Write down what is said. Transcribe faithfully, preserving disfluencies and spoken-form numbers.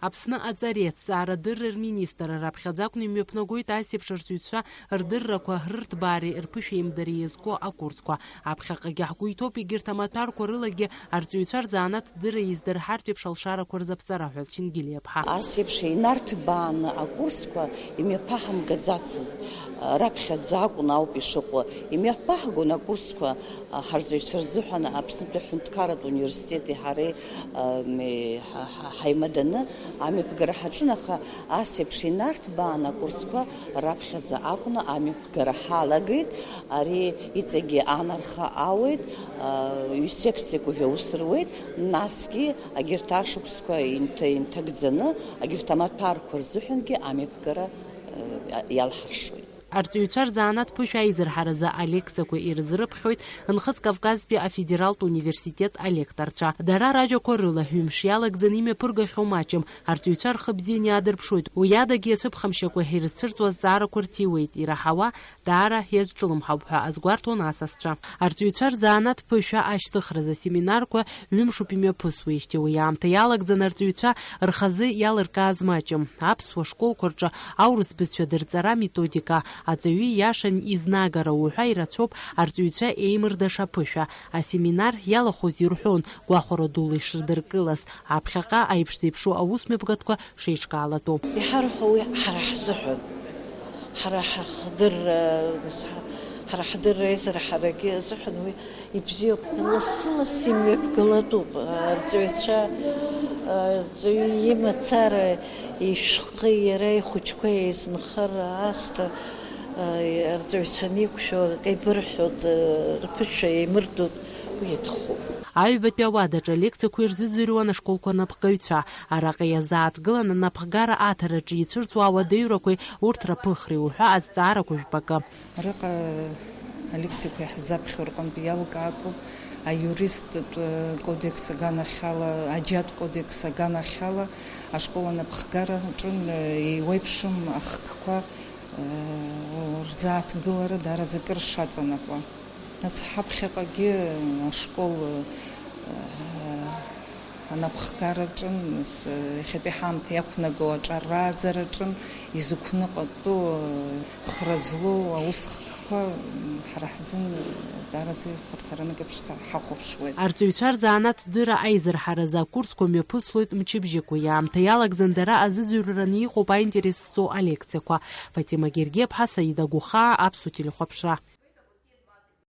Аԥсны аҵареи аҭҵаарадырреи рминистрра раԥхьаӡа акәны имҩаԥнагоит ас еиԥш арҵаҩцәа рдыррақәа, рырҭбаареи рԥышәеимдареи иазку акурсқәа. Аԥхьаҟагьы ҳгәы иҭоуп егьырҭ амаҭәарқәа рылагьы арҵаҩцәа рзанааҭ дырра еиздырҳартә еиԥш алшарақәа рзаԥҵара ҳәа. Чингилиаԥҳа. Ас еиԥш инарҭбааны акурсқәа имҩаԥаҳамгаӡацызт, раԥхьаӡа акәны ауп ишыҟоу. Имҩаԥаҳгон акурсқәа ҳарҵаҩцәа рзыҳәан Аԥснытәи аҳәынҭқарратә университети ҳареи, м, ҳа-, ҳа-, ҳаимаданы амҩаԥгара ҳаҿын, аха ас еиԥш инарҭбааны акурсқәа раԥхьаӡа акәны амҩаԥгара ҳалагеит. Ари иҵегьы анарха ауеит, ҩ-секциак уажәы аус руеит, насгьы агьырҭ ашықәсқәа инҭ-, инҭагӡаны агьырҭ амаҭәарқәа рзыҳәангьы амҩаԥгара, э, иалҳаршоит. Арҵаҩцәа рзанааҭ ԥышәа аизырҳаразы алекциақәа ирызрыԥхьоит Нхыҵ Кавказтәи афедералтә университет алекторцәа. Дара ражәақәа рыла, ҩымш иалагӡаны имҩаԥыргахьоу маҷым, арҵаҩцәа рхы бзианы иаадырԥшуеит, уи адагьы иацәыԥхамшьакәа ирызцәырҵуа азҵаарақәа рҭиуеит, ираҳауа даара иазҿлымҳауп ҳәа азгәарҭон асасцәа. Арҵаҩцәа рзанааҭ ԥышәа ашьҭыхразы асеминарқәа ҩымшуп имҩаԥысуеижьҭеи, уи аамҭа иалагӡаны арҵаҩцәа рхазы иалыркааз маҷым. Аԥсуа школқәа рҿы аурыс бызшәа дырҵара методика, аҵаҩы ииашан изнагара уҳәа ирацәоуп арҵаҩцәа еимырдаша ԥышәа. Асеминар иалахәыз ирҳәон, гәахәара дула ишырдыркылаз, аԥхьаҟа аиԥш зеиԥшу аусмҩаԥгатәқәа шеиҿкаалатәу. Иҳарҳәо уи ҳара ҳзыҳәан, ҳара ҳахдырра, ҳара ҳдырра аизара ҳарагьы азыҳәан уи ибзиоуп. Лассы-лассы имҩаԥгалатәуп арҵаҩцәа, арҵаҩы имацара, ишәҟәы иара ихәыҷқәа еизнхара аасҭа, арҵаҩцәа анеиқәшәо акы еибырҳәоит, рԥышәа еимырдоит, уи иаҭахуп. Аҩбатәи ауадаҿы алекциақәа ирзыӡырҩуан ашколқәа анапхгаҩцәа. Араҟа иазааҭгылан анапхгара аҭараҿы ицәырҵуа ауадаҩрақәеи урҭ раԥыхреи уҳәа азҵаарақәа жәпакы. Араҟа алекциақәа иаҳзаԥхьо рҟынтә иалкаатәуп аиуристтә кодекс аганахьала, аџьатә кодекс аганахьала ашкол анапхгара аҿы еиуеиԥшым ахкқәа рзааҭгылара даараӡа акыр шаҵанакуа. Нас ҳаԥхьаҟагьы ашкол, э, анапхгараҿы, нас, э, иахьатәи ҳаамҭа иақәнаго аҿар рааӡараҿы изықәныҟатәу, э, хра злоу аусхкқәа, м, ҳара ҳзын, э, даараӡа ихәарҭаранак еиԥш ҳахәаԥшуеит. Арҵаҩцәа рзанааҭ дырра аизырҳаразы акурсқәа мҩаԥыслоит мчыбжьык. Уи аамҭа иалагӡан дара азыӡырҩраны иҟоуп аинтерес зҵоу алекциақәа. Фатима Гергиаԥҳа, Саида Гәыхаа, Аԥсуа телехәаԥшра.